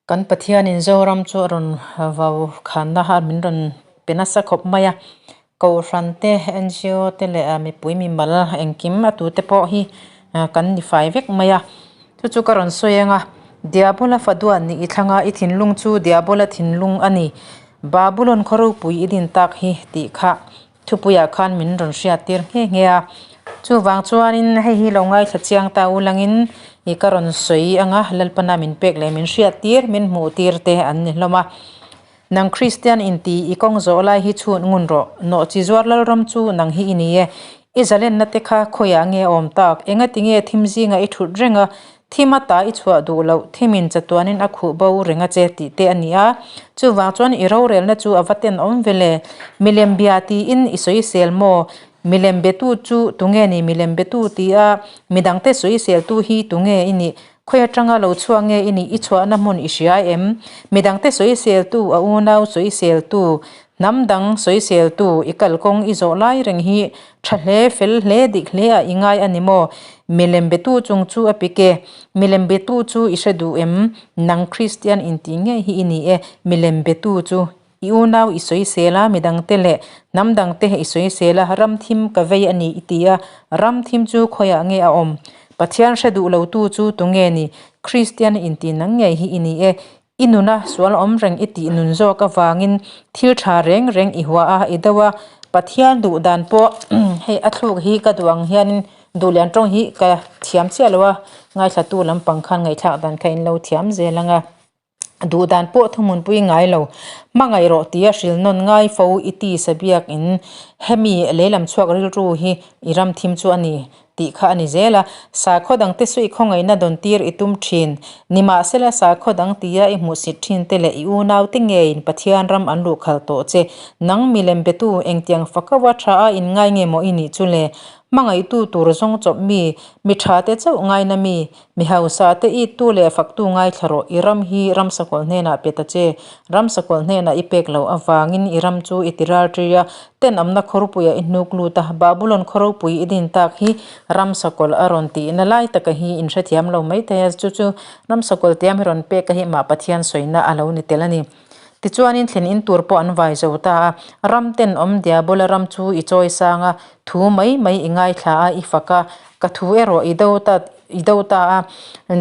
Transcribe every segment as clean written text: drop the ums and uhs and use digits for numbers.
Kan Pathianin Zoram chu a rawn vau khanna a min rawn pe nasa khawp mai a, Kohhran te, NGO te leh mipui mimal engkim a tute pawh hi kan ni fai vek mai a. Chu chu ka rawn sawi ang a, Diabola faduan nih i thlang a, i thinlung chu Diabola thinlung a ni. Babulon khaw ropui i din tak hi tih kha Thupuiah khan min rawn hriat tir nghe nghe a, chuvang chuanin hei hi lo ngaithla chiang ta u langin ih ka rawn sawi ang a, Lalpana min pek leh min hriat tir, min hmuh tir te an ni hlawm a. Nang Kristian inti i kawng zawh lai hi chhun ngun rawh, nawhchi zuar Lalram chu nang hi i ni e, i zalenna te kha khawiah nge a awm tak, engati nge thim zingah i thut reng a, Thim ata i chhuah duh loh, thimin chatuanin a khuh bo reng a che tih te a ni a. Chuvang chuan i rorelna chu a va tenawm ve le. Milem bia tiin i sawisel maw? Milem betu chu tunge ni? Milem betu tia midangte sawiseltu hi tunge i nih? Khawi atanga lo chhuak nge i nih? I chhuahna hmun i hria em? Midangte sawiseltu, a unau sawiseltu, hnam dang sawiseltu i kalkawng i zawh lai reng hi Tha hle, fel hle, dik hle a i ngai a ni maw? Milem betu chung chu a pik e. Milem betu chu i hre duh em? Nang Kristian intih ngei hi i ni e. Milem betu chu i unau i sawisel a, midangte leh hnam dangte i sawisel a, ram thim ka vei a ni i ti a, ram thim chu khawiah nge a awm? Pathian hre duh lotu chu tunge ni? Kristian intih nang ngei hi i ni e. I nuna sual awm reng i tih nun zawk avangin thil tha reng reng i hua a, i do a. Pathian duh dan pawh hei a thluk hi ka duh ang hianin duh lian tawng hi ka thiam chiah lo a, ngaithlatu lampang khan ngaihthlak dan kha in lo thiam zel ang a. Duh dan pawh thuhmunpui ngai lo, hmangaih rawh tia hril nawn ngai fo i ti sabiak in hemi lehlam chhuak rilru hi i ram thim chu a ni. Tih kha a ni zel a, sakhaw dangte chu i khawngaihna dawn tir i tum thin. Nimahsela sakhaw dang tia i hmuhsit thin te leh i unaute ngeiin Pathian ram an luhkhal tawh che. Nang milem betu engtiang fakaua tha a inngai nge maw i nih chu le? Hmangaihtu tur zawng chawp mi, mi tha te chauh ngaina mi, Mi hausa te i tu leh faktu ngaithla rawh, i ram hi ramsakawlh hnenah pe ta che. Ramsakawlh hnenah i pek loh avangin i ram chu i ti ral ṭi a, tenawmna khawrpuiah i hnuk lut a, Babulon khawropui i din tak hi ramsakawlh a rawn tihna lai taka hi in hrethiam lo mai thei a, chu chu ramsakawlh tiam hi rawn pek a hi mah Pathian sawina a lo ni tel a ni. Tichuanin thlen in tur pawh an vai zo ta a, ram tenawm Diabola ram chu i chawi sang a, thu mai mai i ngaithla a, i fak a, ka thu erawh i do ta i do ta a.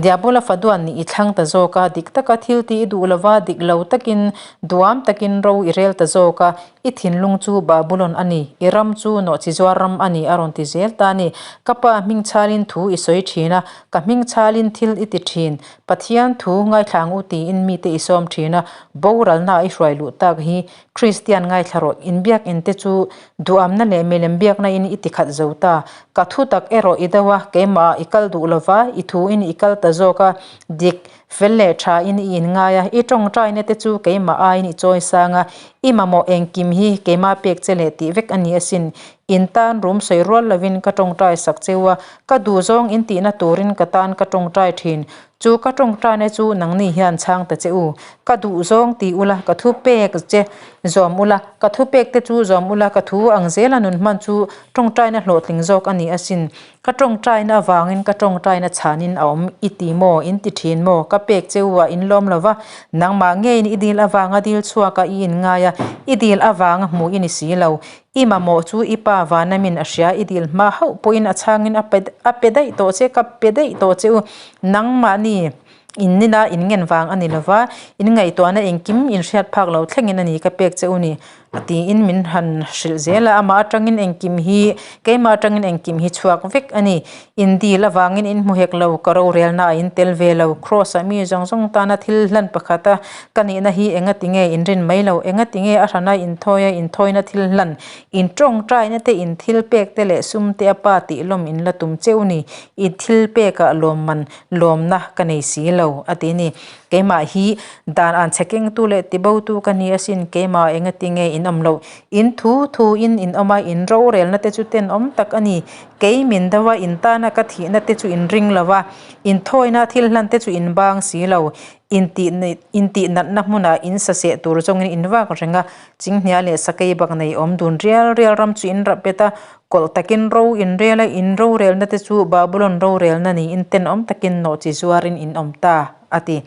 Diabola faduan nih i thlang ta zawk a, dik taka thil tih i duh lova, dik lo takin, duam takin ro i rel ta zawk a, i thinlung chu Babulon a ni, i ram chu nawhchizuar ram a ni a rawn ti zel ta a ni. Ka pa hming chhalin thu i sawi thin a, ka hming chhalin thil i ti thin, Pathian thu ngaithla ang u tiin mite i sawm thin a, boralna i hruai luh tak hi Kristian ngaithla rawh, inbiak in te chu duhamna leh milem biakna in i tikhat zo ta. Ka thu tak erawh i do a, keimah ah i kal duh lova, i thu in i kal ta zawk a, dik, fel leh tha in i inngai a, i tawngtaina te chu keimah aiin i chawi sang a, i mamawh engkim hi keimah pek che leh tih vek a ni asin. In tan rum sawi rual lovin ka tawngtai sak cheu a, Ka duh zawng in tihna turin ka tan ka tawngtai thin. Chu ka tawngtaina chu nangni hian chhang ta che u. Ka duh zawng ti ula, ka thu pek che zawm ula, ka thu pek te chu zawm ula, ka thu ang zela nun hman chu tawngtaina hlawhtling zawk a ni asin. Ka tawngtaina avangin ka tawngtaina chhanin a awm i ti maw, in ti thin maw? Ka pek che u a in lawm lo va, nangmah ngeiin i dil avanga dil chhuaka i inngai a, i dil avanga hmuh i ni si lo. I mamawh chu i pa vanamin a hria, i dil hma hauh pawhin a chhangin a pe a pe daih tawh che, ka pe daih tawh che u. Nangmahni in nina in ngen vang a ni lova, in ngaihtuahna engkim in hriat phak lo thlengin a ni ka pek che u ni a tiin min han hrilh zel a, amah atangin engkim hi keimah atangin engkim hi chhuak vek a ni. In dil avangin in hmu hek lo, ka rorelna a in tel ve lo, Kraws ah mi zawng zawng tana thil hlan pakhat a ka nihna hi enga tinge in rin mai lo, enga tinge a hrana inthawi a inthawina thil hlan, in tawngtaina te, in thil pek te leh sum te a pa tih lawm in la tum cheu ni, i thil pek ah lawmman lawmna ka nei si lo a ti ni. Keimah hi dan an chhe kengtu leh tibotu ka ni asin, keimah enga tinge in awm loh, in thu thu in in awm a, in rorelna te chu tenawm tak a ni, Kei min do a, in tana ka thihna te chu in ring lo a, in thawina thil hlan te chu in bang si lo. Intih intih natna hmunah in saseh tur zawngin in vak reng a, chinghnia leh sakei bak nei awm dun rial rial ram chu in rap bet a, kawlh takin ro in rel a, in rorelna te chu Babulon rorelna niin tenawm takin nawhchi zuarin in awm ta, a ti.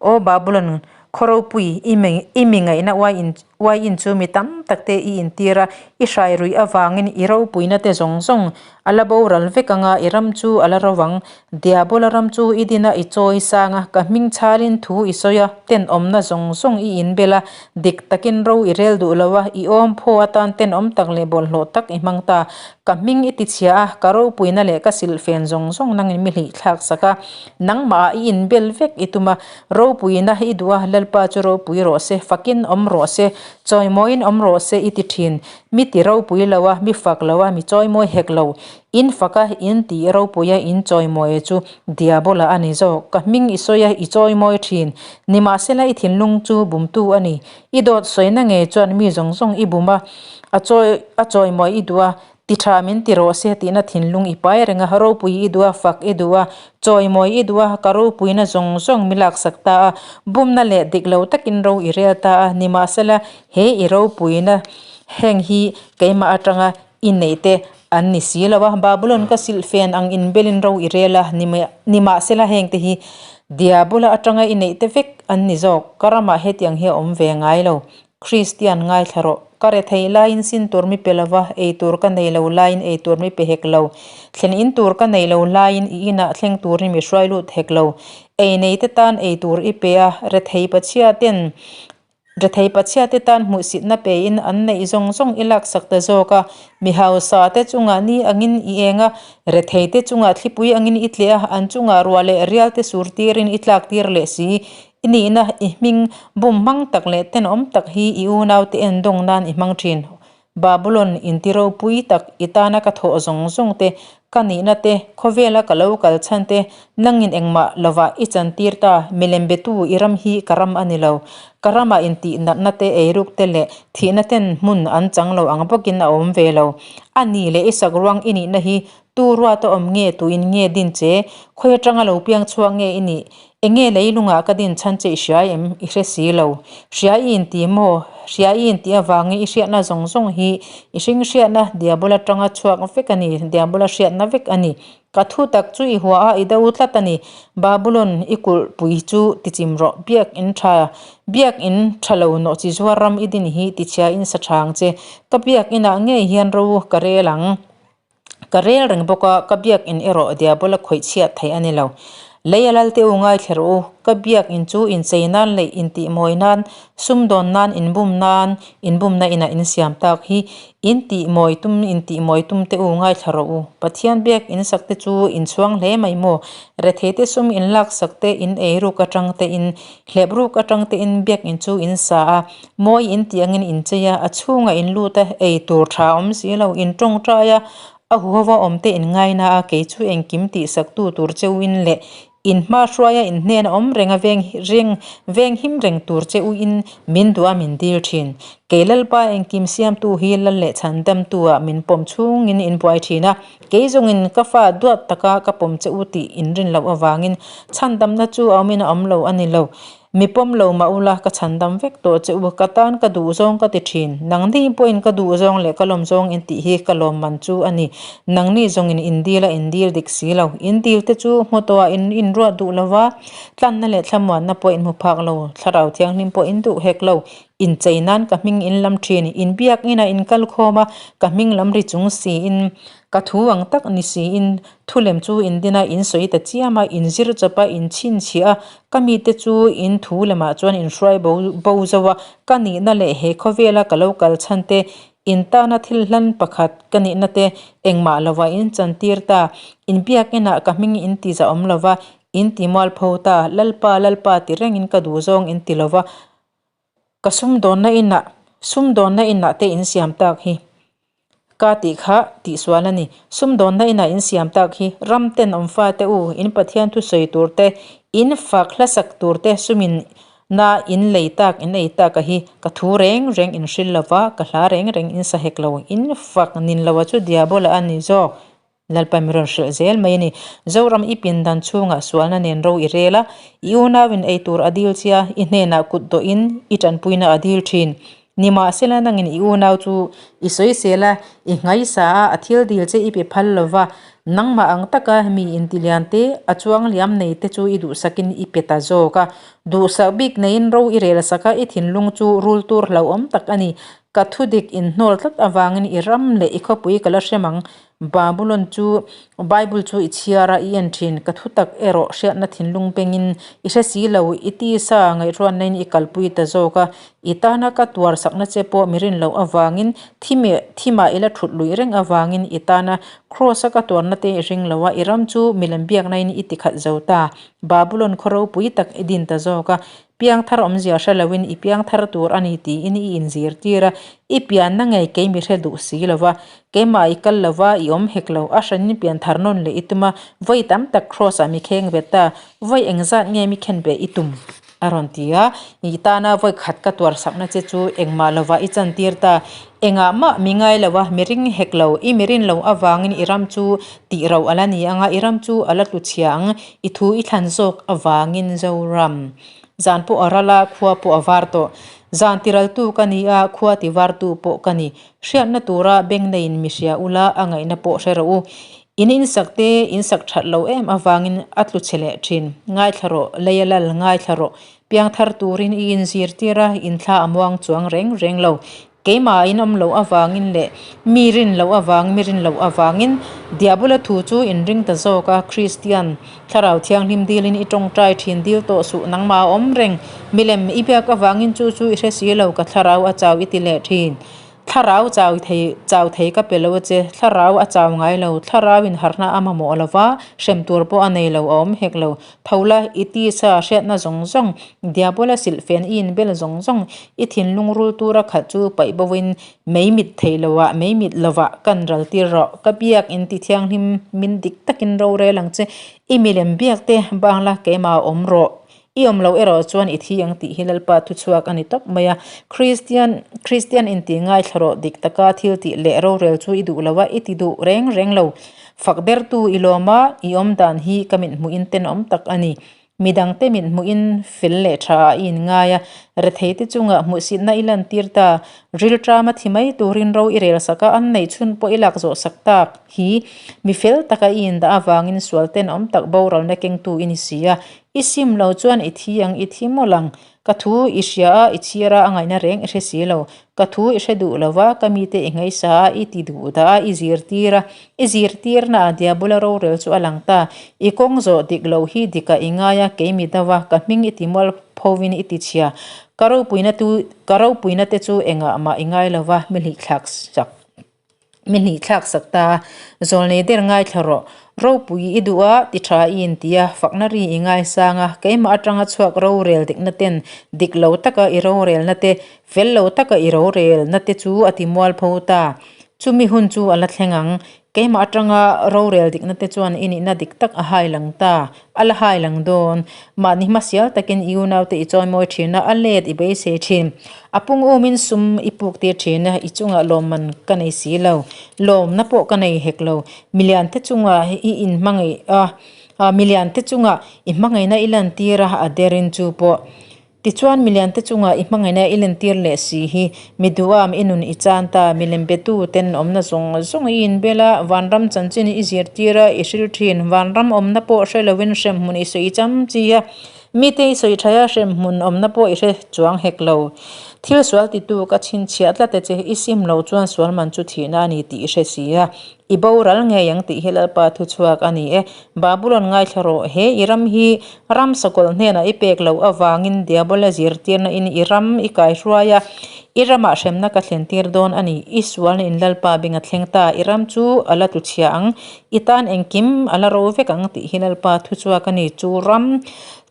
Aw Babulon, khaw ropui, i i mi ngaihna uaiin uaiin chu mi tam tak te i intir a, i hrai ruih avangin i ropuina te zawng zawng a la boral vek ang a, i ram chu a la ro ang. Diabola ram chu i din a, i chawi sang a, ka hming chhalin thu i sawi a, tenawmna zawng zawng i inbel a, dik takin ro i rel duh lo a, i awm phaw atan tenawm tak leh bawlhhlawh tak i hmang ta. Ka hming i tichhia a, ka ropuina leh ka silhfen zawng zawng nangin mi hlih thlak sak a, nangmahah i inbel vek i tum a, ropuina i duh a, Lalpa chu ropui rawh se, fakin awm rawh se, chawimawiin awm rawh se i ti thin. Mi ti ropui lo a, mi fak lo a, mi chawimawi hek lo. In fak a, in tih ropui a, in chawimawi chu Diabola a ni zawk. Ka hming i sawi a, i chawimawi thin. Nimahsela i thinlung chu bumtu a ni. I dawt sawina ngei chuan mi zawng zawng i bum a, a chawi a chawimawi i duh a, ti tha min ti rawh se tihna thinlung i pai reng a, ropui i duh a, fak i duh a, chawimawi i duh a, ka ropuina zawng zawng mi laksak ta a, bumna leh dik lo takin ro i rel ta a, nimahsela he i ropuina heng hi keimah atanga i neih te an ni si lo a, Babulon ka silhfen ang inbelin ro i rel a, nimahsela heng te hi Diabola atanga i neih te vek an ni zawk, ka ramah hetiang hi a awm ve ngai lo, Kristian ngaithla rawh, ka rethei laiin sin tur mi pe lova, ei tur ka nei lo laiin ei tur mi pe hek lo, thlen in tur ka nei lo laiin i inah thleng turin mi hruai lut hek lo, ei nei te tan ei tur i pe a, rethei pachhia ten Rethei pachhiate tan hmuhsitna pein an neih zawng zawng i laksak ta zawk a, mi hausa te chungah ni angin i eng a, rethei te chungah thlipui angin i tleh a, an chungah ruah leh rial te sur tirin i tlak tir leh si. I nihna, i hming bum hmang tak leh tenawm tak hi i unaute endawng nan i hmang thin. Babulon inti ropui tak i tana ka thawh zawng zawng te, ka nihna te, khawvela ka lo kal chhan te, nangin engmah lovah i chantir ta, milem betu i ram hi ka ram a ni lo. Ka ramah intih natna te, eiruk te leh thihna ten hmun an chang lo ang bawkin a awm ve lo. A ni leh i sakruang i nihna hi tu ruata awm nge, tuin nge din che, khawi atanga lo piang chhuak nge i nih? Enge leilungah ka din chhan che i hria em? I hre si lo. Hria i inti maw? Hria i intih avangin i hriatna zawng zawng hi i hring hriatna diabola tanga chhuak vek a ni, diabola hriatna vek a ni. Ka thu tak chu i hua a, i do tlat a ni. Babulon, i kulhpui chu tichim rawh. Biak in tha, biak in tha lo nawh chi zuar ram i din hi tichhia in sa tha ang che. Ka biak inah ngei hian ro ka rel ang. Ka rel reng bawk a, ka biakinn erawh diabola khawih chhiat theih a ni lo. Lei a lal te u ngaithla rawh u, ka biakinn chu inchei nan leh intihmawi nan, sumdawn nan, inbum nan, inbumna inah insiam tak hi intihmawi tum intihmawi tum te u ngaithla rawh u. Pathian biakinn sak te chu inchhuang hle mai maw? Rethei te sum inlaksak te, in eiruk atang te in hlep ruk atang te in biakinn chu in sa a, Mawi in tih angin in chei a, a chhungah in lut a, ei tur tha awm si lo, in tawngtai a, a huhova awm te in ngaina a, kei chu engkim tihsak tu tur cheu in leh in hma hruaia in hnen a awm reng a veng reng veng him reng tur che u in min duh a min dil thin. Kei Lalpa engkim siamtu hi lal leh chhan damtu ah min pawm chhungin in buai thin a, kei zawngin ka fa duat taka ka pawm che u tih in rin loh avangin chhandamna chu a awmin a awm lo a ni lo. Mi pawm lo mah ula, ka chhan dam vek tawh che u, ka tan ka duh zawng ka ti thin. Nangni pawhin ka duh zawng leh ka lawm zawng in tih hi ka lawm man chu a ni. Nangni zawngin in dil a in dil dik si lo. In dil te chu hmu tawhah in inruat duh lo va, tlanna leh thlamuanna pawh in hmu phak lo, thlarau thianghlim pawh in duh hek lo. Inchei nan ka hming in lam thin, in biak inah in kal khawm a, ka hming lam ri chung siin, ka thu ang tak ni siin, Thu lem chu in din a, in sawi ta chiam a, in zir chawp a, in chhinchhiah a, ka mite chu in thu lemah chuan in hruai bo bo zo a, ka nihna leh he khawvela ka lo kal chhan te, in tana thil hlan pakhat ka nihna te engmah lova in chantir ta, in biak inah ka hming in ti zahawm lova, in ti mualpho ta, Lalpa, Lalpa ti rengin ka duh zawng in ti lova, ka sumdawnna inah sumdawnna inah te in siam tak hi. Ka tih kha tihsual a ni. Sumdawnna inah in siam tak hi ram ten awm fate u, in Pathian thusawi tur te, in fak hlasak tur te sumin na in lei tak in ei tak a hi ka thu reng reng in hril lo va, ka hla reng reng in sa hek lo. In fak nin lo a chu diabola a ni zawk. Lalpa mi rawn hrilh zel mai a ni. Zoram i pindan chhungah sualna nen ro i rel a, i unauin ei tur a dil chia, i hnenah kut dawhin i tanpuina a dil thin. Nimahsela nangin i unau chu i sawisel a, i nghaisa a, a thil dil che i pe phal lo va, nangmah ang taka mi intilian te, a chuang liam nei te chu i duhsakin i pe ta zawk a. Duhsak bik neiin ro i rel sak a, i thinlung chu rul tur hlauhawm tak a ni. Ka thudik inhnawl tlat avangin i ram leh i khawpui ka la hrem ang. Babulon chu Bible chu i chhiar a, i en thin. Ka thutak erawh hriatna thinlung bengin i hre si lo, i tisa ngaihruatnain i kalpui ta zawk a. I tana ka tuar sakna che pawh mi rin loh avangin, thimah i la thut luih reng avangin i tana Kraws-a ka tuarna te i ring lo a, i ram chu milem biaknain i tikhat zo ta. Babulon khaw ropui tak i din ta zawk a, Piangthar awmzia hre loin i piangthar tur a ni tiin i inzirtir a, i pianna ngei kei mi hre duh si lo va, keimah i kal lo va, i awm hek lo, a hranin pianthar nawn leh i tum a, vawi tam tak Kraws ah mi kheng ve ta, vawi engzat nge mi khen ve i tum? A rawn ti a, i tana vawi khat ka tuar sakna che chu engmah lovah i chantir ta, engah mah mi ngai lo a, mi ring hek lo, i mi rin loh avangin i ram chu tih rauh a la ni ang a, i ram chu a la tlu chhia ang, I thu i thlan zawk avangin Zoram. Zan pawh a ral a, khua pawh a var tawh. Zan tiraltu ka ni a, khua tivartu pawh ka ni. Hriatna tura beng neiin mi hria ula, a ngaihna pawh hre rawh u. In insak te insak that lo em avangin a tlu chhe leh thin. Ngaithla rawh, lei a lal, ngaithla rawh. Piangthar turin i inzirtir a, inthla a muang chuang reng reng lo. Keimah in awm loh avangin leh mi rin loh avang mi rin loh avangin Diabola thu chu in ring ta zawk a, Kristian Thlarau Thianghlim dilin i tawngtai thin dil tawh suh nangmah a awm reng, milem i biak avangin chu chu i hre si lo ka thlarau a chau i ti leh thin. Thlarau chau thei chau thei ka pe lo a che, thlarau a chau ngai lo, thlarau in harhna a mamawh lo va, hrem tur pawh a nei lo a awm hek lo. Tho la, i tisa hriatna zawng zawng, Diabola silhfen i inbel zawng zawng, i thinlung rul tura khat chu paih boin mei mit thei loah, mei mit lovah kan ral tir rawh. Ka biak in ti thianghlim min dik takin rorel ang che, i milem biak te bangla keimah a awm rawh. I awm loh erawh chuan i thi ang tih hi Lalpa thuchhuak a ni tawp mai a. Kristian, Kristian inti ngaithla rawh dik taka thil tih leh rorel chu i duh lo a, i ti duh reng reng lo. Fak bertu i lawm a, i awm dan hi ka mithmuhin tenawm tak a ni. Midangte mithmuhin fel leh tha ah i inngai a, retheite chungah hmuhsitna i lantir ta. Rilṭama thi mai turin ro i rel sak a, an neih chhun pawh i lak zawh sak tak hi mi fel taka i indah avangin sual tenawm tak boralna kengtu i ni si a. I sim lo chuan i thi ang, i thi mawlh ang. Ka thu i hria a, i chhiar a, a ngaihna reng i hre si lo. Ka thu i hre duh lo va, ka mite i ngaihsa a, i ti duh dah a, i zirtir a. I zirtirna a Diabola rorel chu a lang ta. I kawng zawh dik loh hi dikah i ngai a, kei mi deuh a, ka hming i ti mual phovin i ti chhia. Ka ropuina tu, ka ropuina te chu engah mah i ngai lo va, mi hlihthlak sak. Mi hnih thlak sak ta a, Zawlnei der ngaithla rawh. Ropui i duh a, ti tha i inti a, fakna ri i ngaisang a, keimah atanga chhuak rorel dikna ten dik lo taka i rorelna te, fel lo taka i rorelna te chu a ti mualpho ta. Chumi hun chu a la thleng ang. Keimah atanga rorel dikna te chuan i nihna dik tak a hai lang ta. A la hai lang dawn. Mahni hmasial takin i unaute i chawimawi thin a, a let i beisei thin. A pung umin sum i puk tir thin a, i chungah lawmman ka nei si lo. Lawmna pawh ka nei hek lo. Miliante chungah i inhmangaih a, miliante chungah i hmangaihna i lantir a, a derin chu pawh. Tichuan, miliante chungah i hmangaihna i lentir leh si hi, mi duham i nun i chan ta, milem betu ten awmna zawng zawng i inbel a, vanram chanchin i zirtir a, i hril thin, vanram awmna pawh hre loin hremhmun i sawi cham chi a, mite i sawi thaih a, hremhmun awmna pawh i hre chuang hek lo. Thil sual titu ka chhinchhiah tlat e che, i sim loh chuan sual man chu thihna a ni tih i hre si a. I boral ngei ang tih hi Lalpa thuchhuak a ni e. Babulon ngaithla rawh, he i ram hi ram sakawlh hnenah i pek loh avangin Diabola zirtirna in i ram i kaihruai a, i ramah hremna ka thlentir dawn a ni. I sualna in Lalpa beng a thleng ta, i ram chu a la tluchhia ang, i tan engkim a la ro vek ang tih hi Lalpa thuchhuak a ni. Chu ram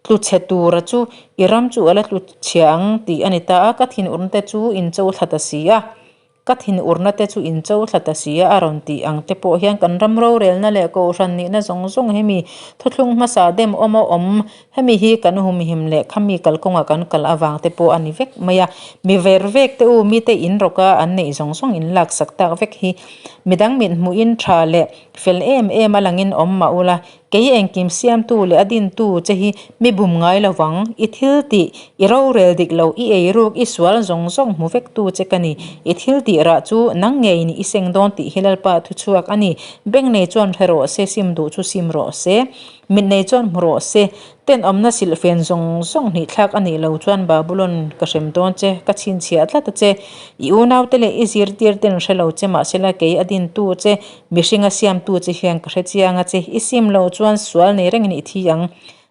tluchhe tura chu i ram chu a la tluchhia ang tih a ni ta a, ka thinurna te chu in cho thla ta si a. Ka thinurna te chu in cho thla ta si a, a rawn tih ang te pawh hian kan ram rorelna leh kohhran nihna zawng zawng hemi thuthlung hmasa dem awm a awm, hemi hi kan humhim leh khami kalkawngah kan kal avang te pawh a ni vek mai a. Mi ver vek te u, mite in rawk a an neih zawng zawng in laksak tak vek hi midang mit hmuhin tha leh fel em em a langin awm mah ula. Kei engkim siamtu leh a dintu che hi mi bum ngai lo vang. I thil tih, i rorel dik lo, i eiruk, i sual zawng zawng hmu vektu che ka ni. I thil tih rah chu nang ngeiin i seng dawn tih hi Lalpa thuchhuak a ni. Beng nei chuan hre rawh se, sim duh chu sim rawh se. Mit nei chuan hmu rawh se. Tenawmna silhfen zawng zawng hnih thlak a nih lo chuan Babulon ka hrem dawn che, ka chhinchhiah tlat a che. I unaute leh i zirtirten hre lo che mahsela kei a dintu che, mihringa siamtu che hian ka hre chiang a che. I sim lo chuan sual nei rengin i thi ang.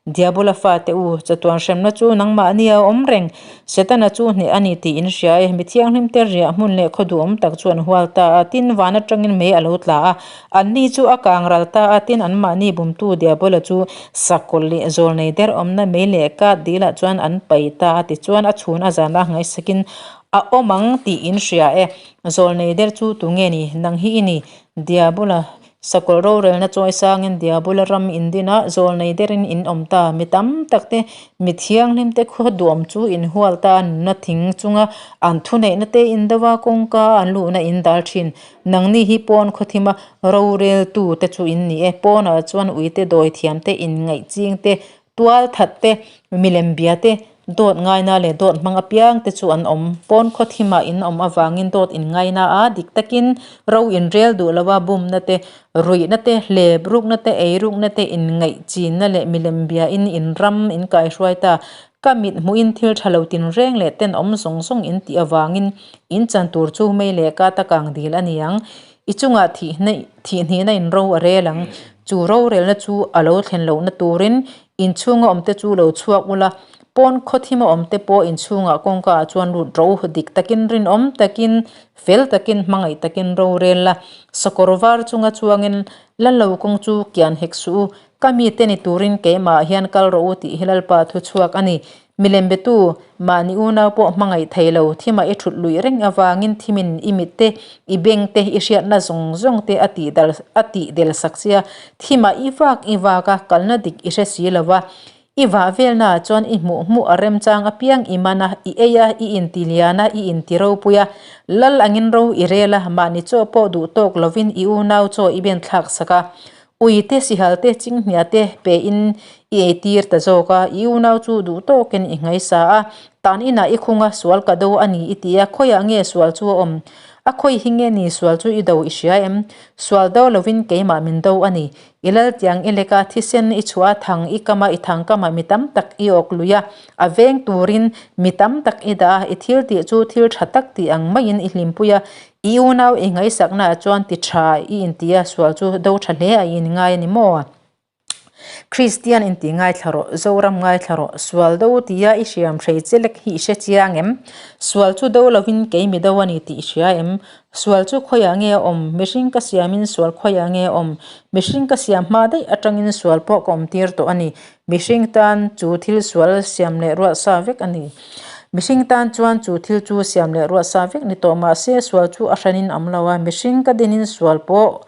Diabola fate u, chatuan hremna chu nangmahni a awm reng. Setana chu hneh a ni tih in hria e. Mi thianghlimte riah hmun leh khaw duhawm tak chu an hual ta a, tin van atangin mei a lo tla a. Anni chu a kang ral ta a, tin anmahni bumtu Diabola chu sakawlh leh zawl nei der awmna mei leh kat dilah chuan an pai ta a, tichuan a chhun a zan a ngaihsakin a awm ang tih in hria e. Zawl nei der chu tunge ni? Nang hi i ni. Diabola Sakawlh rorelna chawi sangin Diabola ram in din a, zawl nei derin in awm ta. Mi tam tak te, mi thianghlim te khaw duam chu in hual ta, nunna thing chunga an thuneihna te in do a, kawngka an luhna in dal thin. Nangni hi pawn khawthima roreltu te chu in ni e. Pawnah chuan uite dawi thiam te, inngaih ching te, tual that te, milem bia te, dawt ngaina leh dawt hmang apiang te chu an awm. Pawn khawthimah in awm avangin dawt in ngaina a, dik takin ro in rel duh lo a, bumna te, ruihna te, hlep rukna te, eirukna te, inngaih chinna leh milem bia in in ram in kaihruai ta. Ka mit hmuhin thil tha lo tinreng leh tenawm zawng zawng in tih avangin in chan tur chu mei leh ka ta kang dil a ni ang. I chungah thihhnihna in ro a rel ang. Chu rorelna chu a lo thlen lohna turin inchhunga awmte chu lo chhuak ula, pawn khawthima awmte pawh inchhungah kawngka ah chuan lut ro dik takin rinawm takin fel takin hmangaih takin rorel la. Sakawr var chunga chuangin la lo kawng chu kian hek suh u. Ka mite ni turin keimah hian kal rawh u tih hi Lalpa thu chhuak a ni. Milem betu, mahni unau pawh hmangaih thei lo, thimah i thut luih reng avangin thimin i mit te, i beng te, i hriatna zawng zawng te a tih dal a tih del sak che a, thimah i vak i vak a, kalna dik i hre si lo va. I vah velnaah chuan i hmuh hmuh a remchang apiang i man a, i ei a, i inti lian a, i inti ropui a, lal angin ro i rel a, mahni chaw pawh duh tawk lovin i unau chaw i benthlak sak a, Ui te, sihal te, chinghnia te pe in i eitir ta zawk a, i unau chu duh tawkin i ngaisa a, tan inah i khung a, sual ka do a ni i ti a, khawiah nge sual chu a awm? A khawi hi nge ni sual chu i do i hria em? Sual do lovin keimah min do a ni. I lal tiang i lek a, thisen i chhuah a, thang i kam a, i thang kamah mi tam tak i awk lui a, a veng turin mi tam tak i dah a, i thil tih chu thil tha tak tih ang maiin i hlimpui a, I unau i ngaihsaknaah chuan ti tha i inti a, sual chu do tha hle a i inngai a ni maw? Kristian inti ngaithla rawh, Zoram ngaithla rawh, sual do tia i hriam hrei che lek hi i hre chiang em? Sual chu do lovin kei mi do a ni tih i hria em? Sual chu khawiah nge a awm? Mihring ka siamin sual khawiah nge a awm? Mihring ka siam hma daih atangin sual pawh ka awm tir tawh a ni. Mihring tan chu thil sual siam leh ruah sa vek a ni. Mihring tan chuan chu thil chu siam leh ruah sa vek ni tawh mah se sual chu a hranin a awm lo a, mihring ka dinin sual pawh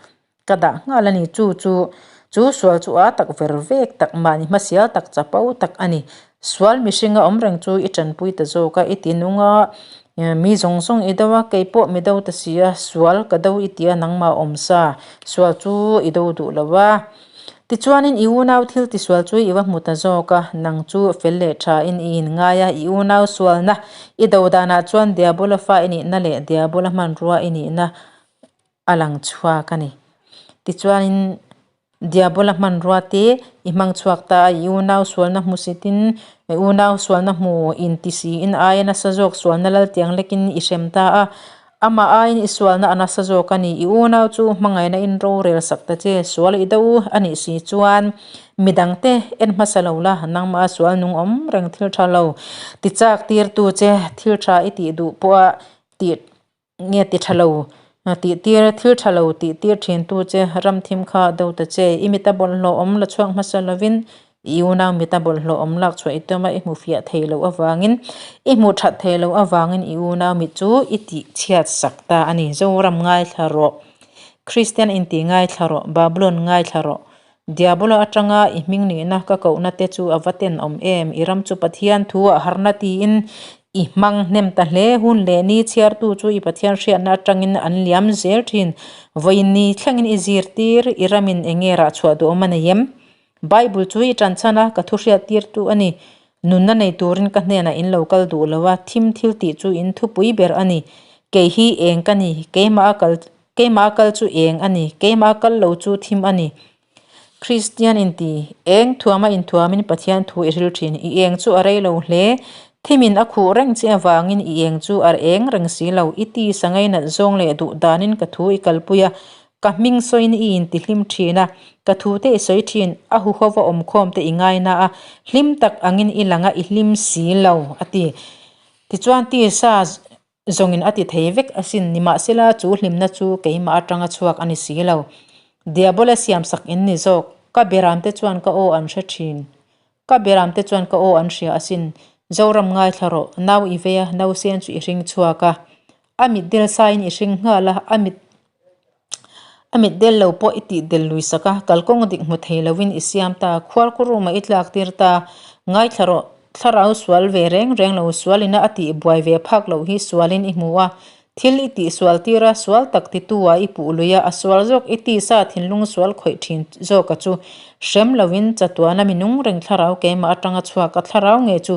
ka dah nghal a ni. Chu chu chu sual chu a tak ver vek tak mahni hmasial tak chapo tak a ni. Sual mihringa awm reng chu i tanpui ta zawk a, i ti nung a, mi zawng zawng i do a, kei pawh mi do ta si a, sual ka do i ti a nangmah awm sa, sual chu i do duh lo a. Tichuanin i unau thil tisual chu i va hmu ta zawk a, nang chu fel leh thain i inngai a, i unau sualna i do danah chuan Diabola fa i nihna leh Diabola hmanrua i nihna a lang chhuak a ni. Tichuanin Diabola hmanrua te i hmang chhuak ta a, i unau sualna hmusitin, i unau sualna hmu inti siin aia nasa zawk sualna lal tiang lekin i hrem ta a, Amah aiin i sualna a nasa zawk a ni. I unau chu hmangaihna in rorel sak ta che. Sual i do a nih si chuan midangte en hmasa lo la, nangmah a sual nung awm reng thil tha lo. Ti chak tirtu che thil tha i tih duh pawha tih nge ti tha lo tih tir thil tha lo tih tir thintu che ramthim kha do ta che. I mita bawlhhlawh awm la chhuak hmasa lovin I unau mita bawlhhlawh awm lak chhuah i tum a, i hmu fiah thei loh avangin, i hmuh that thei loh avangin i unau mit chu i tih chhiat sak ta a ni. Zoram ngaithla rawh. Kristian inti ngaithla rawh. Babulon ngaithla rawh. Diabola atanga i hming nihna ka kohna te chu a va tenawm em? I ram chu Pathian thu ah harna tiin i hmang hnem ta hle. Hun leh ni chhiartu chu i Pathian hriatna atangin an liam zel thin. Vawiin ni thlengin i zirtir, i ramin enge rah chhuah duhawm a nei em? Bible chu i ṭan chhan a, ka thu hriattirtu a ni. Nunna nei turin ka hnenah in lo kal duh lo a, thim thil tih chu in thupui ber a ni. Kei hi eng ka ni, keimah a kal keimah a kal chu eng a ni, keimah a kal lo chu thim a ni. Kristian inti, eng thuama inthuamin Pathian thu i hril thin, i eng chu a rei lo hle. Thimin a khuh reng che avangin i eng chu a eng reng si lo, i tisa ngainat zawng leh duh danin ka thu i kalpui a, Ka hming sawiin i intihlim thin a, ka thute i sawi thin, a huhova awmkhawm te i ngaina a, hlim tak angin i lang a, i hlim si lo, a ti. Tichuan tisa zawngin a ti thei vek asin, nimahsela chu hlimna chu keimah atanga chhuak a ni si lo. Diabola siamsak in ni zawk, ka beramte chuan ka aw an hre thin. Ka beramte chuan ka aw an hria asin, Zoram ngaithla rawh, nau i vei a, nausen chu i hring chhuak a. A mit del saiin i hring nghal a, a mit a mit del lo pawh i tih del lui sak a, kalkawng dik hmu thei lovin i siam ta, khuarkhaw room-ah i tlak tir ta, ngaithla rawh, thlarau sual ve reng reng lo, sualina a tih buai ve phak loh hi sualin i hmu a, thil i tih sual tir a, sual tak titu ah i puh lui a, a sual zawk i tisa thinlung sual khawih thin zawka chu hrem lovin chatuana mi nung reng thlarau keimah atanga chhuak a thlarau nge chu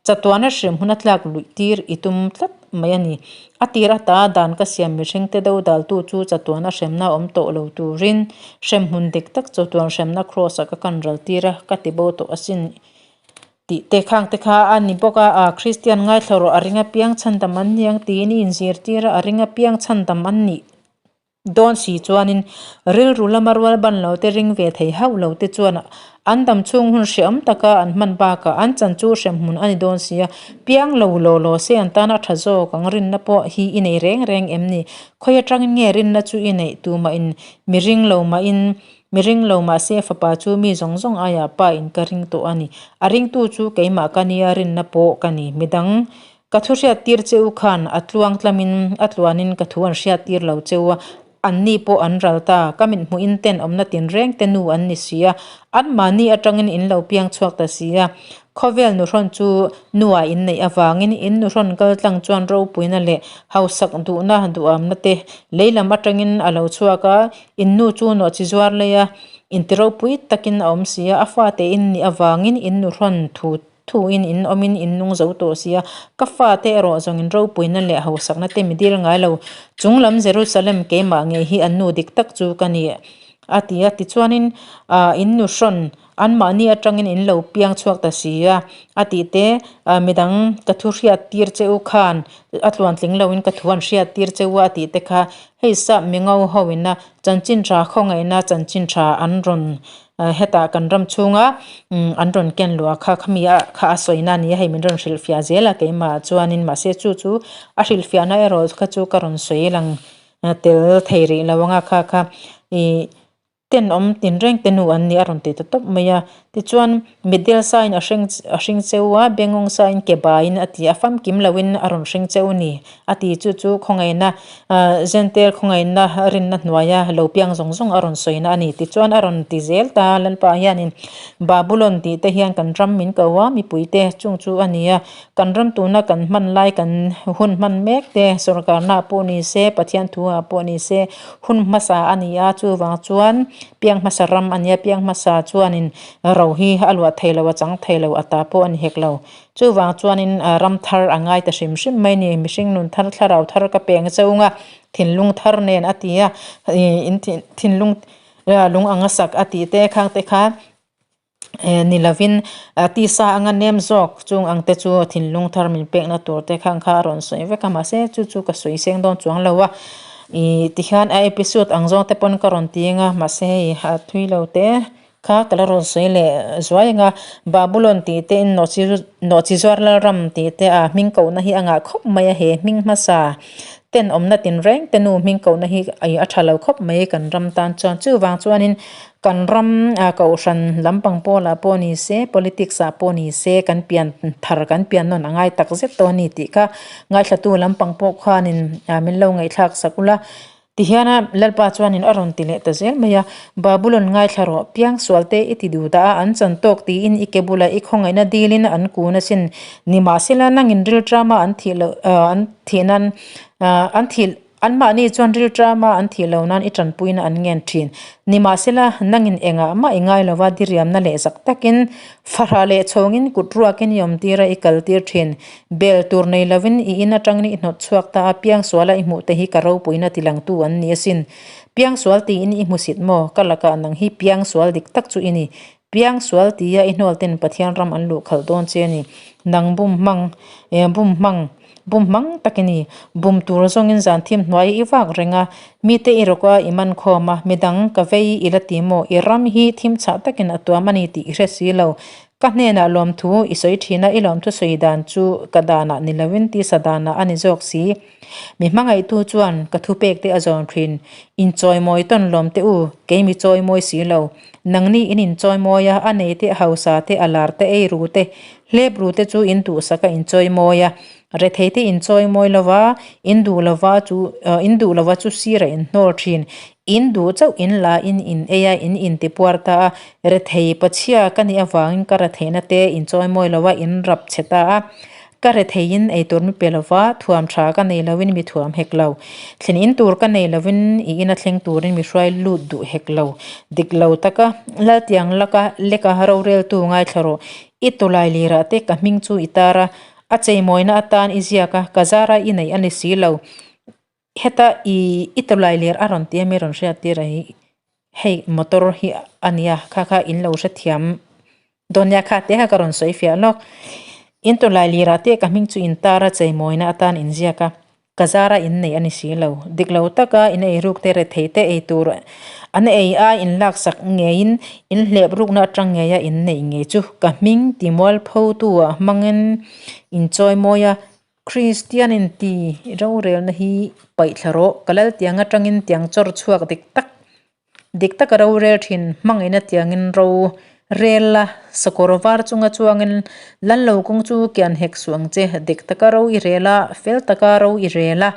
chatuana hrem hun a tlak luih tir i tum tlat. mai a ni. A tir ata dan ka siam mihringte do daltu chu chatuan a hremna awm tawh lo turin hremhmun dik tak chatuan hremna kraws ah ka kan ral tir a, ka ti bo tawh asin tih te khang te kha a ni bawk a. A Kristian ngaithla rawh a ring apiang chhandam an ni ang tiin i inzirtir a, a ring apiang chhandam an nih. Dawn si chuanin rilru lama rual ban lo te ring ve thei hauh lo te chuan an dam chhung hun hreawm taka an hman bakah an chan chu hremhmun a ni dawn si a, piang lo law law se an tan a tha zawk ang rinna pawh hi i nei reng reng em ni? Khawi atangin nge rinna chu i neih tumahin mi ring lo mahin mi ring lo mahse fapa chu mi zawng zawng aiah pa in ka ring tawh a ni. A ringtu chu keimah ka nia rinna pawh ka ni. Midang Ka thu hriattir che u khan a tluang tlamin a tluanin ka thu an hriattir lo che u a, anni pawh an ral ta. Ka mit hmuhin ten awmna tinreng te nu an ni si a, anmahni atangin in lo piang chhuak ta si a. Khawvel nuhrawn chu nuah in neih avangin in nuhrawn kal tlang chuan ropuina leh hausak duhna duhamna te lei lam atangin a lo chhuak a, in nu chu nawhchi zuar lei a, inti ropui takin a awm si a, a fate in nih avangin in nuhrawn thu Thuin in awmin in nung zo tawh sia, ka fate erawh zawngin ropuina leh hausakna te mi dil ngai lo. Chung lam Jerusalem keimah ngei hi an nu dik tak chu ka ni a ti a. Tichuanin in nu hrawn anmahni atangin in lo piang chhuak ta si a, a tih te, midang ka thu hriat tir che u khan a tluantling loin ka thu an hriat tir che u a tih te kha hei sap mingo ho ina chanchin tha khawngaihna chanchin tha an rawn Hetah kan ram chhunga an rawn ken luah kha khami a kha a sawina a ni a, hei min rawn hrilhfiah zel a keimah chuanin mahse chu chu a hrilhfiahna erawh kha chu ka rawn sawi lang tel thei rih lo ang a kha kha ih tenawm tinreng te nu an ni a rawn ti ta tawp mai a tichuan mitdel sain a hring a hring cheu a bengawng sain ke baiin a ti a famkim loin a rawn hring cheu a ni. A ti chu chu khawngaihna Jentail khawngaihna rinna hnuaia lo piang zawng zawng a rawn sawina a ni. Tichuan a rawn ti zel ta, Lalpa hianin Babulon tih te hian kan ram min ko a, mipuite chung chu a ni a. Kan ram tuna kan hman lai kan hun hman mek te sawrkarna pawh ni se, Pathian thu ah pawh ni se hun hmasa a ni a, chuvang chuan piang hmasa ram a nia, piang hmasa chuanin ro hi a luah thei lo, a chang thei lo, a ta pawh a ni hek lo. Chuvang chuanin ram thar a ngai ta hrim hrim mai ni, mihring nun thar thlarau thar ka peng chunga thinlung thar nen a ti a, in thinlung lung anga sak a tih te khang te kha ni lovin tisa anga nem zawk chung ang te chu thinlung thar min pekna tur te khang kha a rawn sawi vek a, mahse chu chu ka sawi seng dawn chuang lo a, ih tihian a episode ang zawng te pawn ka rawn ti ang a, mahse hei a thui lo te. Kha ka la rawn sawi leh zuai ang a, Babulon tih te in nawhchi zuar Lalram tih te a hming kohna hi a ngah khawp mai a, he hming hmasa ten awmna tinreng te nu hming kohna hi a tha lo khawp mai kan ram tan chuan. Chuvang chuanin kan ram kohhran lampang pawlah pawh ni se, politics ah pawh ni se kan pian thar kan pian nawn a ngai tak zet tawh a ni tih kha ngaithlatu lampang pawh khanin min lo ngaihthlak sak ula. Tihian Lalpa chuanin a rawn ti leh ta zel mai a, Babulon ngaithla rawh, piangsualte i ti duh dah a, an chan tawk tiin i ke bulah i khawngaihna dilin an kun asin. Nimahsela nangin rilṭama an thih loh an thih nan an thih. Anmahni chuan rilṭama an thih lo nan i ṭanpuina an ngen ṭhin. Nimahsela, nangin engah mah i ngai lova diriamna leh zak takin fahrah leh chhawngin kut ruakin i awmtir a, i kaltir ṭhin. Bel tur nei lovin i in aṭangin i hnawt chhuak ta a, piangsuala i hmuh te hi ka ropuina tilangtu an ni asin. Piangsual tiin i hmusit maw? Ka lakah nang hi piangsual dik tak chu i ni. Piangsual tia i hnual ten Pathian ram an luh khalh dawn che a ni. Nang bum hmang, eh bum hmang, bum hmang tak i ni. Bum tur zawngin zan thim hnuai i vak reng a, mite i rawk a, i man khawm a, midang ka vei i la ti maw? I ram hi thim chhah takin a tuam a ni tih i hre si lo. Ka hnenah lawmthu i sawi thin a, i lawmthu sawi dan chu ka danah ni loin tisa danah a ni zawk si. Mi hmangaihtu chuan ka thupek te a zawn thin. Inchawimawi tawn lawm teh u, kei mi chawimawi si lo. Nangni in inchawimawi a, a nei te, a hausa te, a lar te, ei ru te, hlep ru te chu in duhsak a inchawimawi a. Rethei te inchawimawi lova, in duh lova chu in duh lova chu sir a inhnawl thin. In duh chauh in la in in ei a, in intipuar ta a. Rethei pachhia ka nih avangin ka retheihna te inchawimawi lova in rap chhe ta a. Ka retheiin eitur mi pe lova, thuam tha ka nei loin mi thuam hek lo. Thlen in tur ka nei loin i ina thleng turin mi hruai lut duh hek lo. Dik lo taka Laltiang laka leka roreltu ngaithla rawh. I tawlai lirah te ka hming chu i tar a, a cheimawina atan i ziak a, ka zara i neih a ni si lo. Heta i i tawlai ler a rawn ti a mi rawn hriat tir a hi hei motor hi a nia kha kha in lo hrethiam dawn nia kha te kha ka rawn sawi fiah lawk in tawlai lir ah te ka hming chu in tar a cheimawina atan in ziak a ka zara in nei a ni si lo dik lo taka in ei ruk te rethei te ei tur an ei a in laksak ngeiin in hlep rukna atang ngei a in neih ngei chu ka hming ti mualpho tu ah hmangin in chawimawi a. Kristian inti rorelna hi paih thla rawh. Ka lal tiang atangin tiang chawr chhuak dik tak dik taka rorel thin hmangaihna tiangin ro rel la, sakawr var chunga chuangin lal lo kawng chu kian hek suh ang che. Dik taka ro i rel a, fel taka ro i rel a,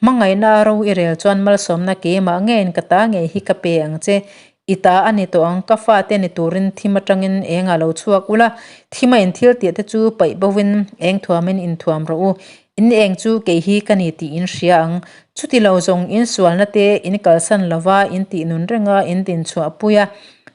hmangaihna ro i rel chuan malsawmna keimah ngeiin ka ta ngei hi ka pe ang che. I ta a ni tawh ang, ka fate ni turin thim atangin eng a lo chhuak ula, thima in thil tih te chu paih bovin eng thuamin in thuam rawh u. In eng chu kei hi ka ni tih in hria ang. Chuti lo zawng in sualna te in kalsan lova in tih nun renga in din chhuah pui a,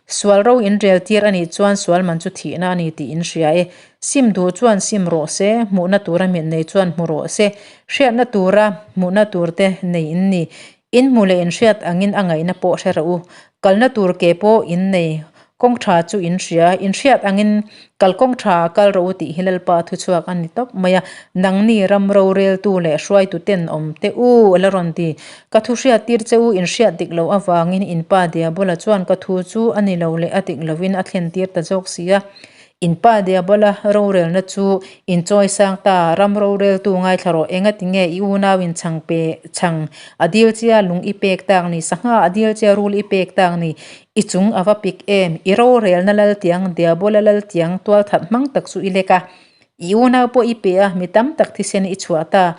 sual ro in rel tir a nih chuan sual man chu thihna a ni tih in hria e. Sim duh chuan sim rawh se, hmuhna tura mit nei chuan hmu rawh se, hriatna tura hmuhna tur te nei in ni. In hmu leh in hriat angin a ngaihna pawh hre rawh u. Kalna tur ke pawh in nei. Kawng tha chu in hria. In hriat angin kal kawng tha a kal rawh u tih hi Lalpa thuchhuak a ni tawp mai a. Nangni ram roreltu leh hruaitu ten awm teh u a la rawn ti. Ka thu hriat tir che u in hriat dik loh avangin in pa Diabola chuan ka thu chu a ni lo leh a dik lovin a thlen tir ta zawk si a. In pa Diabola rorelna chu in chawi sang ta, ram roreltu ngaithla rawh, engati nge i unau in chhang pe chhang a dil chia lung i pek tak ni, sangha a dil chia rul i pek tak ni, i chung a va pik em, i rorelna laltiang, Diabola laltiang tualthat hmang tak chu i lek a, i unau pawh i pe a, mi tam tak thisen i chhuah ta,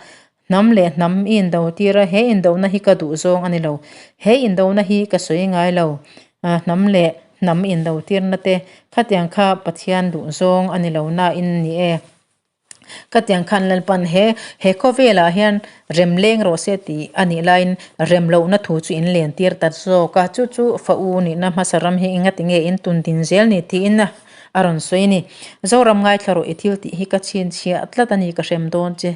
Hnam leh hnam i indo tir a, he indona hi ka duh zawng a ni lo. He indona hi ka sawi ngai lo. Hnam leh hnam indo tirna te khatiang kha Pathian duh zawng a ni lo nain ni e. Khatiang khan Lalpan he he khawvelah hian rem leng rawh se tih a nih laiin rem lohna thu chu in len tir ta zawk a. Chu chu fa u nihna hmasa ram hi engati nge in tun din zel ni tiin a rawn sawi a ni. Zoram ngaithla rawh i thil tih hi ka chhinchhiah tlat a ni ka hrem dawn che.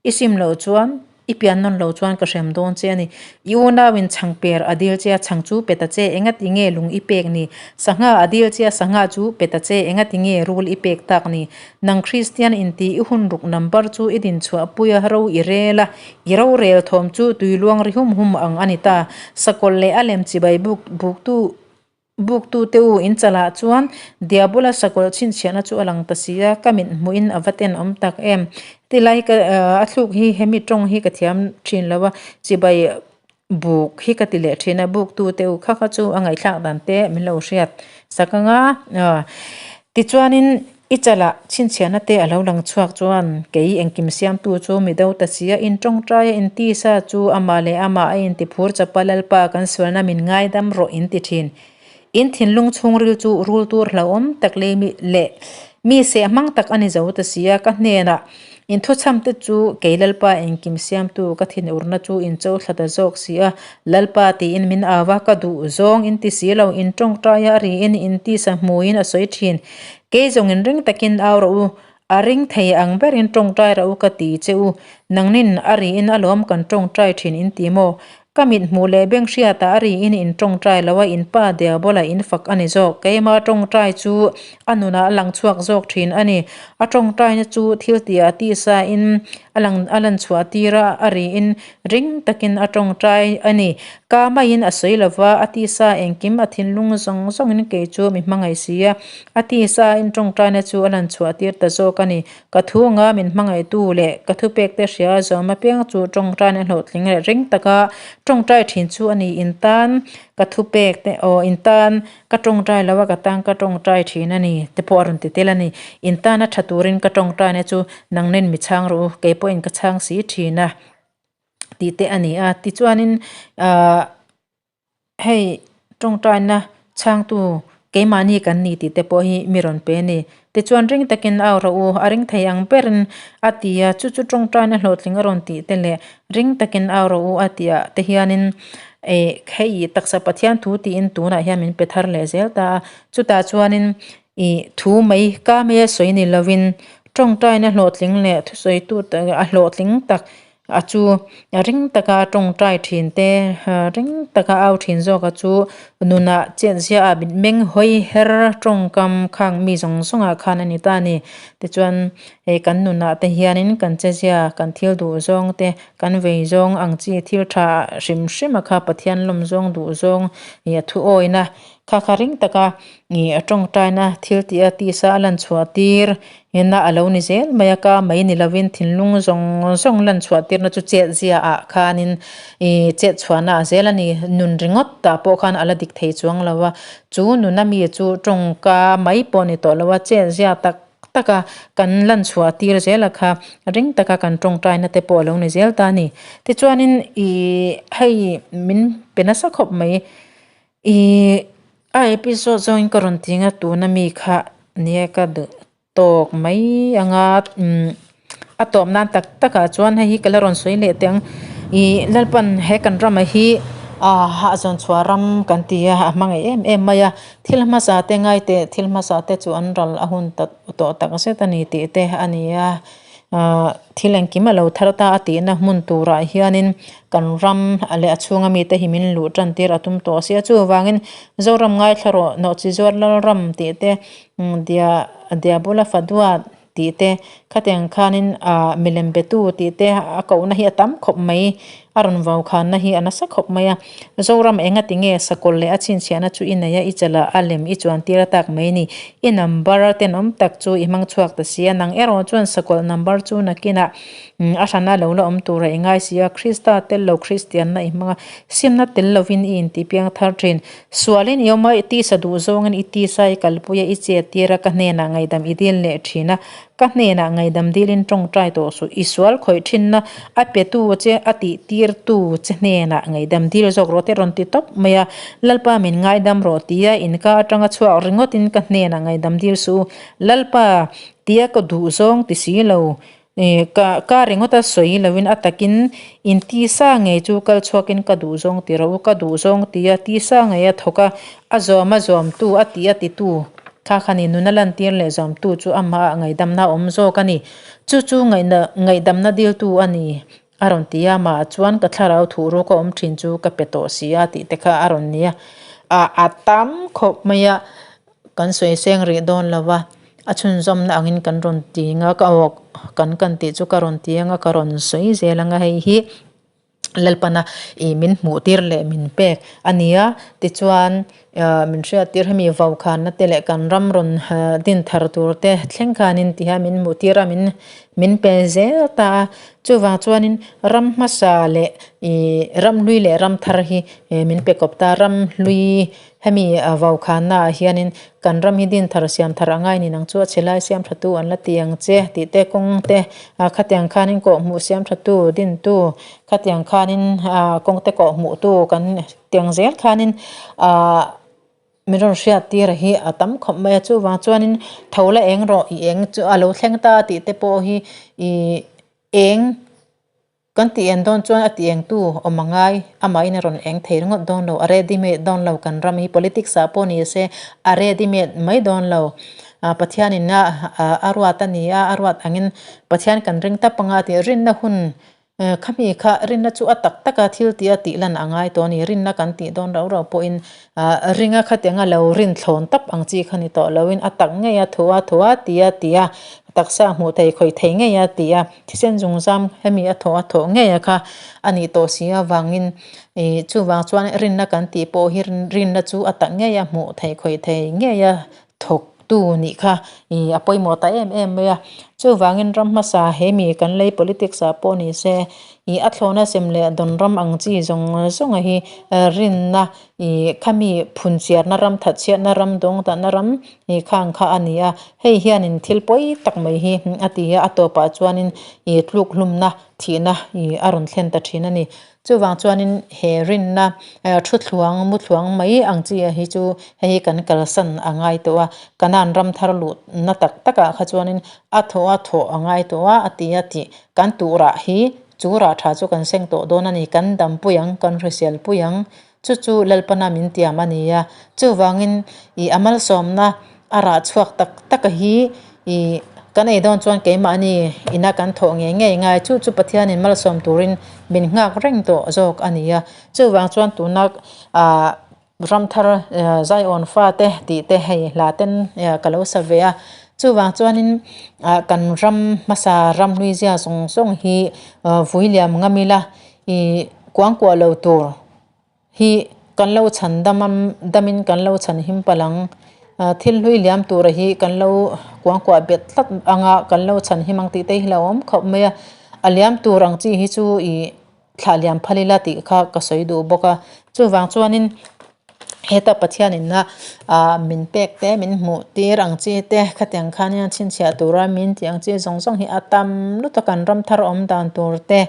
I sim loh chuan, i pian nawn loh chuan ka hrem dawn che a ni. I unauin chhang per a dil che a, chhang chu pe ta che, engati nge lung i pek ni? Sangha a dil che a, sangha chu pe ta che, engati nge rul i pek tak ni? Nang Kristian inti i hun ruk number chu i din chhuah pui a, ro i rel a, i rorel thawm chu tui luang ri hum hum ang a ni ta. Sakawlh leh a lem chibai buk buktu. Buktute u in chalah chuan Diabola sakawlh chhinchhiahna chu a lang ta si a, ka mit hmuhin a va ten awm tak em. Tilai ka a thluk hi hemi tawng hi ka thiam thin lo a, chibai buk hi ka ti leh thin a, buktute u kha kha chu a ngaihthlak dan te min lo hriat sak ang a. Tichuanin i chalah chhinchhiahna te a lo lang chhuak chuan kei engkim siamtu chu mi do ta si a, in tawngtai a intisa chu amah leh amah a intiphur chapa Lalpa kan sualna min ngaidam rawh in ti thin. In thinlung chhungril chu rul tur hlauhawm tak leh mi leh Mi seh hmang tak a ni zo ta si a, ka hnenah, In thuchham te chu kei Lalpa engkim siamtu ka thinurna chu in cho thla ta zawk si a, Lalpa tiin min au a, ka duh zawng in ti si lo, in tawngtai a a riin in tisa hmuiin a sawi thin. Kei zawng in ring takin au rawh u, a ring thei ang berin tawngtai rawh u ka ti che u, nangnin a riin alawm kan tawngtai thin in ti maw? Ka mit hmuh leh beng hriatah a riin in tawngtai lo a, in pa Diabola in fak a ni zawk. Keima tawngtai chu a nunah a lang chhuak zawk thin a ni. A tawngtaina chu thil tihah tisa in a lang a lan chhuah tir a, a riin ring takin a tawngtai a ni. Ka maiin a sawi lo va, a tisa engkim a thinlung zawng zawngin kei chu mi hmangaih si a, a tisa in tawngtaina chu a lan chhuah tir ta zawk a ni. Ka thu anga min hmangaihtu leh ka thupekte hria zawm apiang chu tawngtaina hlawhtling leh ring taka tawngtai thin chu a ni. In tan ka thupekte aw in tan ka tawngtai lo a ka tan ka tawngtai thin a ni te pawh a rawn ti tel a ni. In tana tha turin ka tawngtaina chu nangnen mi chhang rawh u, kei pawhin ka chhang si thin a tih te a ni a. Tichuanin ahh. Hei tawngtaina chhangtu keimahni kan ni tih te pawh hi mi rawn pe a ni. Tichuan ring takin au rawh u, a ring thei ang berin a ti a, chu chu tawngtaina hlawhtling a rawn tih te leh ring takin au rawh u a tih ah te hianin eh hei taksa Pathian thu tiin tunah hian min pe thar leh zel ta a, chutah chuanin ih thu mai ka mai a sawi ni lovin tawngtaina hlawhtling leh thusawitu a hlawhtling tak A chu ring taka tawngtai thin te, ring taka au thin zawk a chu nunah chet ziah a mitmeng hawi her tawngkam khang mi zawng zawngah khan a ni ta a ni. Tichuan hei kan nunah te hianin kan che zia, kan thil duh zawng te, kan vei zawng ang chi thil tha hrim hrim a kha Pathian lawm zawng duh zawng ih a thu awina kha kha ring taka ih tawngtaina thil tih a tisa a lan chhuah tir Ina a lo ni zel mai a, ka mai ni lovin thinlung zawng zawng lan chhuah tirna chu chet zia ah khanin ih chet chhuahna a zel a ni. Nun ringawt tah pawh khan a la dik thei chuang lo a, chu nuna mi chu tawngka mai pawh ni tawh lo a, chet zia tak tak a kan lan chhuah tir zel a kha ring taka kan tawngtaina te pawh a lo ni zel ta a ni. Tichuanin ih hei min pe nasa khawp mai. Ih a episode zawngin ka rawn ti ang a tuna mi kha nia ka duh tawk mai ang a umm a tawp nan tak tak ah chuan hei hi ka la rawn sawi leh teh ang ih Lalpan he kan ramah hi ah hahzawn chhuah ram kan ti a a hmangaih em em mai a thil hmasa te ngai teh thil hmasa te chu an ral a hun tawh tak zet a ni tih te a ni a. Ahh thil engkim a lo thar ta a tihna hmun turah hianin kan ram leh a chhunga mite hi min luh tan tir a tum tawh sia chuvangin Zoram ngaithla rawh nawhchi zuar Lalram tih te dia dia bula fadua tih te khatiang khanin ahh milem betu tih te a kohna hi a tam khawp mai a rawn vau khanna hi a nasa khawp mai a Zoram enga tinge sakawlh leh a chhinchhiahna chu i nei a i chala a lem i chuan tir a tak mai ni. I number tenawm tak chu i hmang chhuak ta si a, nang erawh chuan sakawlh number chu nakinah a hrana lo la awm tura i ngai si a, Krista tel lo Kristianna i hmang a, simna tel lovin i intipiang thar thin. Sualin i awm a, i tisa duh zawngin i tisa i kalpui a, i chet tir a, ka hnenah ngaihdam i dil leh thin a, Ka hnenah ngaihdam dilin tawngtai tawh suh, i sual khawih thinna a petu che a tihtirtu che hnenah ngaihdam dil zawk rawh te rawn ti tawp mai a, Lalpa min ngaidam rawh tia inka atanga chhuak ringawtin ka hnenah ngaihdam dil suh u, Lalpa tia ka duh zawng ti si lo, ka ka ringawta sawi loin a takin in tisa ngei chu kal chhuakin ka duh zawng ti rawh u, ka duh zawng tia tisa ngei a thawk a, a zawm a zawmtu a ti a titu. Kha kha ni nuna lantir leh zawmtu chu amah ah ngaihdamna a awm zawk a ni. Chu chu ngaihdamna diltu a ni a rawn ti a, amah ah chuan ka thlarau thuh ruak a awm thin chu ka pe tawh si a tih te kha a rawn ni a. A tam khawp mai a, kan sawi seng rih dawn lo va, a chhunzawmna angin kan rawn ti ang a, ka awk kan kan tih chu ka rawn ti ang a, ka rawn sawi zel ang a hei hi. Lalpana ih min hmuh tir leh min pek a ni a, tichuan min hriat tir hemi vaukhana te leh kan ram rawn din thar tur te thleng khanin ti hian min hmuh tir a min min pe zel ta a, chuvang chuanin ram hmasa leh ih ram hlui leh ram thar hi min pe kawp ta, ram hlui Hemi vaukhana ah hianin kan ram hi din thar siam thar a ngai ni nang chu a chhe lai siam tha tu an la ti ang che tih te kawng te khatiang khanin kawhhmuh siam tha tu din tu khatiang khanin kawng te kawhhmuh tu kan tiang zel khanin ahh. Min rawn hriat tir hi a tam khawp mai a, chuvang chuanin tho la eng rawh i eng chu a lo thleng ta tih te pawh hi ih eng kan tih en dawn chuan a tih eng tu awm a ngai amahin a rawn eng thei ringawt dawn lo a ready made dawn lo kan ram hi politics ah pawh ni se a ready made mai dawn lo ah Pathianin a a ruat a ni a a ruat angin Pathian kan ring tap anga tih rinna hun Khami kha rinna chu a tak taka thil tih a tih lan a ngai tawh a ni. Rinna kan tih dawn rau rau pawhin ringa khatianga lo rin thlawn tap ang chi kha ni tawh loin a tak ngei a thu a thu a ti a ti a, taksa hmuh thei khawih thei ngei a ti a, thisen zungzam hemi a thawh a thawh ngei a kha a nih tawh si avangin chuvang chuan rinna kan tih pawh hi rinna chu a tak ngei a hmuh thei khawih thei ngei a thawktu nih kha ih a pawimawh ta em em mai a. Chuvangin ram hmasa he mi kan lei politics ah pawh ni se ih a thlawhna sem leh dawn ram ang chi zawng zawng a hi rinna ih khami phunchiarna ram thatchhiatna ram dawngdahna ram ih khang kha a ni a. Hei hianin thil pawi tak mai hi a ti a, a tawpah chuanin ih tluk hlumna thihna ih a rawn thlen ta thin a ni. Chuvang chuanin he rinna thuthluang muthluang mai ang chi hi chu hei hi kan kalsan a ngai tawh a, Kanan ram thar luhna tak takah kha chuanin a thawh a thawh a ngai tawh a, a ti a tih kan tuh rah hi chu rah tha chu kan seng tawh dawn a ni, kan dampui ang, kan hrisel pui ang, chu chu Lalpana min tiam a ni a. Chuvangin ih a malsawmna A rah chhuak tak tak a hi ih kan ei dawn chuan keimahni ina kan thawh ngei ngei ngai chu chu Pathianin malsawm turin min nghak reng tawh zawk a ni a. Chuvang chuan tuna ah ramthar Zion fate tih te hei hla ten ka lo sa ve a. Chuvang chuanin ah kan ram hmasa ram hlui zia zawng zawng hi vui liam ngam ila ih kuangkuah lo tur. Hi kan lo chhan dam a, damin kan lo chhan him palh ang. Thil hlui liam tura hi kan lo kuangkuah bet tlat anga kan lo chhan him ang tih te hi lo awm khawp mai a. A liam tur ang chi hi chu ih thlah liam phal ila tih kha ka sawi duh bawk a. Chuvang chuanin heta Pathianin a ah min pek te min hmuh tir ang chi te khatiang khan hian chhinchhiah tura min tih ang chi zawng zawng hi a tam lutuk a kan ram thar awm dan tur te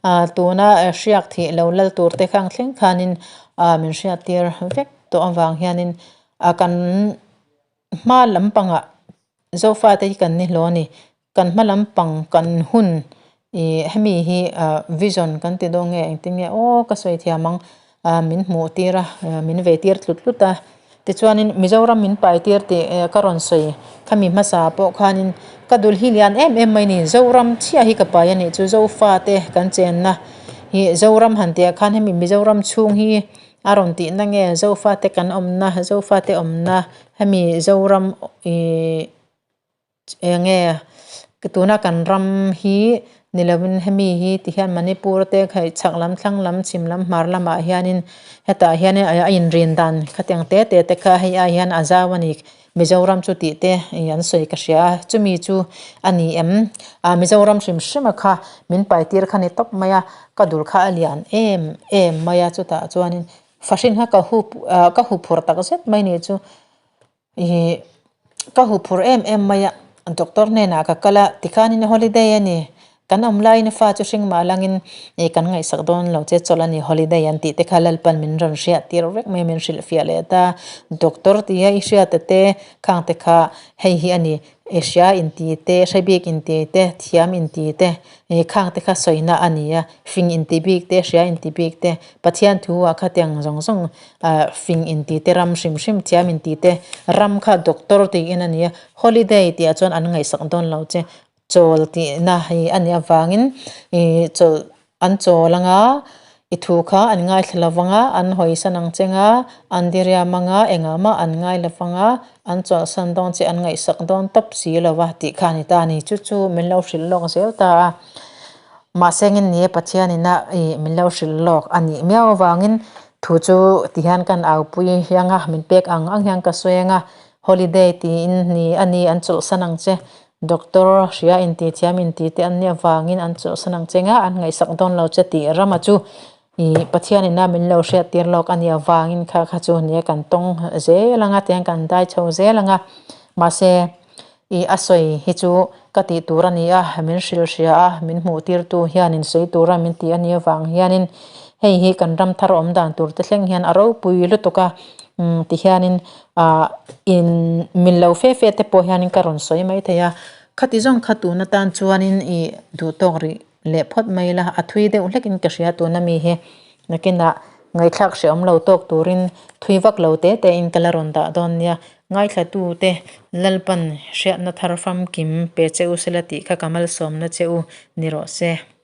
Ah tuna hriak thih lo lal tur te khang thleng khanin ah min hriat tir vek tawh avang hianin ah kan hma lampangah Zofa te hi kan ni hlawh a ni. Kan hma lampang kan hun ih hemi hi ah vision kan ti dawn nge engtin nge aw ka sawi thiam ang ah min hmuh tir a min ve tir tlut tlut a. Tichuanin Mizoram min pai tir tih ka rawn sawi khami hmasa pawh khanin ka dul hi lian em em mai ni. Zoram chhiah hi ka pai a nih chu Zofa te kan chenna hi Zoram han tih ah khan hemi Mizoram chhung hi a rawn tihna nge Zofa te kan awmna Zofa te awmna hemi Zoram ihh Eng nge tuna kan ram hi ni lovin hemi hi ti hian Manipur te khaih chhak lam thlang lam chhim lam hmar lamah hianin hetah hianin a inrin dan khatiang te te te kha hei ai hian a zau a ni Mizoram chu tih te an sawi ka hria a chumi chu a ni em ah Mizoram hrim hrim a kha min pai tir kha ni tawp mai a ka dul kha a lian em em mai a chutah chuanin fahrin kha ka hup ah ka huphurh tak zet mai ni chu. Ih ka huphurh em em mai a, doctor hnenah ka kal a, tikhanin holiday a ni, kan awm laiin fa chu hring mah langin ih kan ngaihsak dawn lo che chawlh a ni holiday an tih te kha Lalpan min rawn hriat tir vek mai a min hrilh fiah leh ta, doctor tia i hriat a te khang te kha hei hi a ni, i hria inti te, hre bik inti te, thiam inti te ih khang te kha sawina a ni a, fing inti bik te, hria inti bik te, Pathian thu ah khatiang zawng zawng ah fing inti te ram hrim hrim thiam inti te ram kha doctor tiin a ni a, holiday tih ah chuan an ngaihsak dawn lo che, chawl tihna hi a nih avangin ih chawlh an chawl anga i thu kha an ngaithla lo vang a, an hawisan ang cheng a, an diriam anga engah mah an ngai lo vang a, an chawlhsan dawn che an ngaihsak dawn tawp si lo va tih kha a ni ta a ni, chu chu min lo hrilh lawk zel ta a. Mahse engin ni e Pathianin a ih min lo hrilh lawk a nih miau avangin thu chu ti hian kan aupui hiang a, min pek ang ang hian ka sawi ang a, holiday tiin ni a ni an chawlhsan ang che, doctor hria inti thiam inti te an nih avangin an chawlhsan ang che nga an ngaihsak dawn lo che tih rama chu ih Pathianin a min lo hriat tir lawk a nih avangin kha kha chu nia kan tawng zel ang a tiang kan dai chho zel ang a, mahse Ih a sawi hi chu ka tih tur a ni a, min hrilh hria a, min hmuh tirtu hianin sawi tura min tih a nih avang hianin hei hi kan ram thar awm dan tur te thleng hian a ropui lutuk a. Umm tihianin ah in mil lo fe fe te pawh hianin ka rawn sawi mai thei a, khati zawng kha tun atan chuanin ih duh tawk rih leh phawt mai ila a thui deuh hlekin ka hria tuna mi hi nakinah ngaihthlak hrehawm lo tawk turin thui vak lo te te in ka la rawn dah dawn nia. Ngaithlatute Lalpan hriatna thar famkim pe che u sela tih kha ka malsawmna che u ni rawh se.